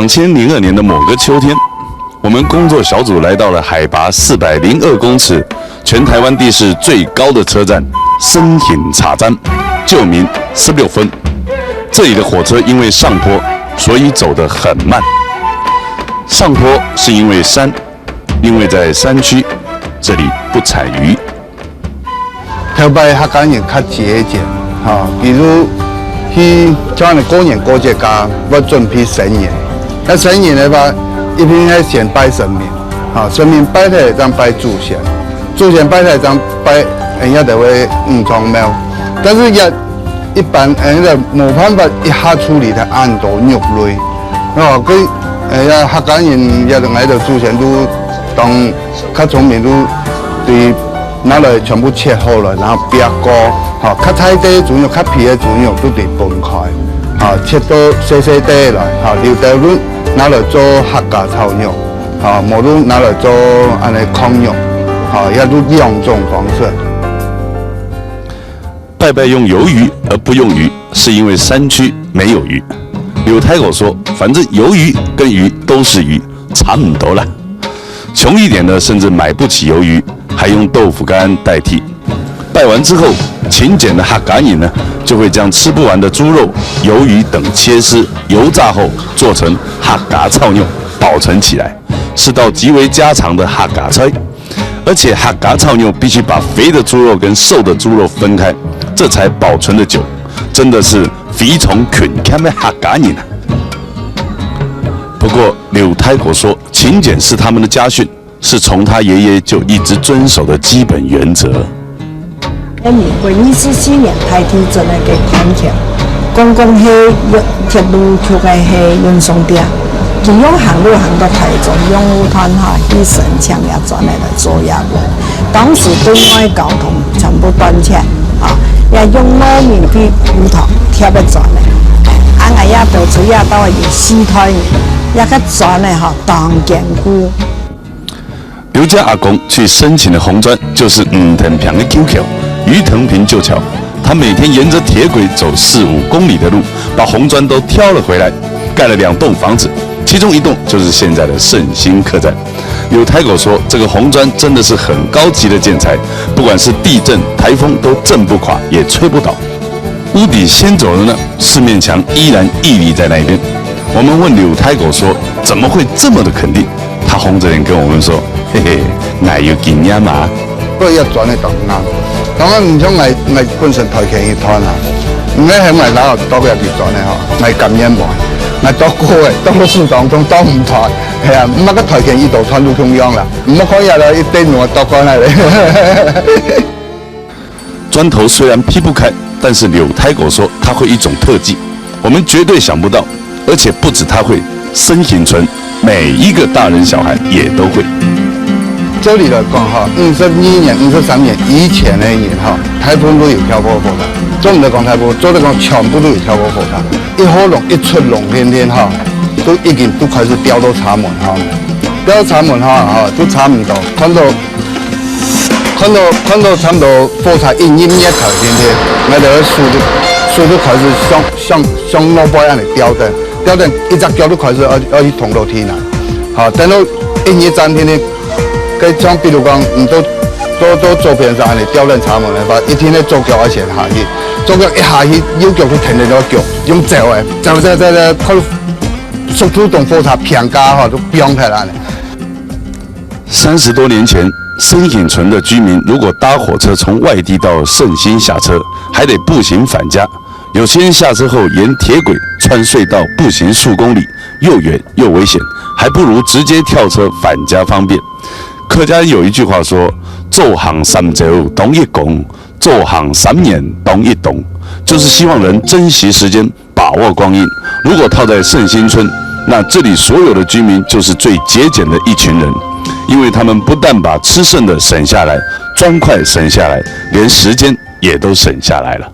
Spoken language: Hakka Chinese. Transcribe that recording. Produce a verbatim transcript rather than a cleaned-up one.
两千零二年的某个秋天，我们工作小组来到了海拔四百零二公尺、全台湾地势最高的车站——森興車站，旧名十六分。这里的火车因为上坡，所以走得很慢。上坡是因为山，因为在山区，这里不产鱼。 頭擺客家人較節儉，吼，比如去像過年過節个，會準備新年。該新年个話，一定愛先拜神明，吼，神明拜忒正拜祖先，祖先拜忒正拜，人家就會五臟廟。但是也一般，人家無辦法一下處理忒恁多肉類，吼，佢，人家客家人也就愛到祖先都當較聰明，都對 拿來全部切好來，然後煏過，吼，較大垤豬肉、較肥个豬肉都得分開，吼，切到細細垤來，吼，留兜就拿來做客家炒肉，吼，無就拿來做恁呢炕肉，吼，也就兩種方式。拜拜用魷魚而不用鱼，是因为山区没有鱼。柳太狗说，反正鱿鱼跟鱼都是鱼，差不多啦。穷一点的甚至买不起鱿鱼，还用豆腐干代替。拜完之后，勤俭的客家人呢，就会将吃不完的猪肉、鱿鱼等切丝、油炸后，做成客家炒肉，保存起来，是道极为家常的客家菜。而且客家炒肉必须把肥的猪肉跟瘦的猪肉分开，这才保存得久。真的是肥肠勤儉的客家人啊！不过柳太狗说，勤俭是他们的家训， 是从他爷爷就一直遵守的基本原则。民国二十四年大地震个該段時，公公係運鐵路局个係運送店，佢用行路行到台中，用烏團吼去申請這磚仔來做這屋。當時對外交通全部斷絕，啊，也用農民个烏團貼个磚仔，啊，𠊎也到處也到有四代人，這个磚仔吼當堅固。 劉家阿公去申请的红砖就是五藤坪的旧桥，余藤坪旧桥。他每天沿着铁轨走四五公里的路，把红砖都挑了回来，盖了两栋房子，其中一栋就是现在的圣心客栈。柳太狗说，这个红砖真的是很高级的建材，不管是地震、台风都震不垮，也吹不倒。屋底掀走了呢，四面墙依然屹立在那一边。我们问柳太狗说，怎么会这么的肯定？ 他红着脸跟我们说：“嘿嘿，俺有经验嘛。”所以要轉去當難。當然毋像𠊎，𠊎本身跆拳一段啊，毋係喊𠊎拿到多个幾轉个吼，𠊎甘願無，𠊎到過个，到了樹當中到毋斷，係啊，毋係个跆拳一到斷都共樣啦，毋好看也來一定我到過來咧。砖头虽然劈不开，但是柳太狗说他会一种特技，我们绝对想不到，而且不止他会，森興村每一个大人小孩也都会。照理來講吼，五十二年、五十三年以前个人吼，大部分都有跳過火炭。做毋得講大部分，做得講全部都有跳過火炭。一號龍一出龍天天吼，都已經都開始吊到車門吼，吊到車門吼，吼，都差毋多，看到 看到看到差毋多火車一入月台天天，𠊎兜个手就手就開始向向向腦背恁樣吊等，吊等一隻腳就開始要要去動到地泥。好，等到一二站天天，該像比如講，你到到到左邊上恁樣吊等車門个話，一定个左腳愛先下去，左腳一下去，右腳就跈等該腳，用走个，走走走走，看速度同火車平加吼，就飆起來了。 三十多年前，森興村的居民如果搭火车从外地到圣心下车，还得步行返家。有些人下车后沿铁轨穿隧道步行数公里，又远又危险，还不如直接跳车返家方便。客家有一句话说：“早行三朝当一工，早行三年当一冬”，就是希望人珍惜时间， 把握光阴。如果套在圣心村，那这里所有的居民就是最节俭的一群人，因为他们不但把吃剩的省下来，砖块省下来，连时间也都省下来了。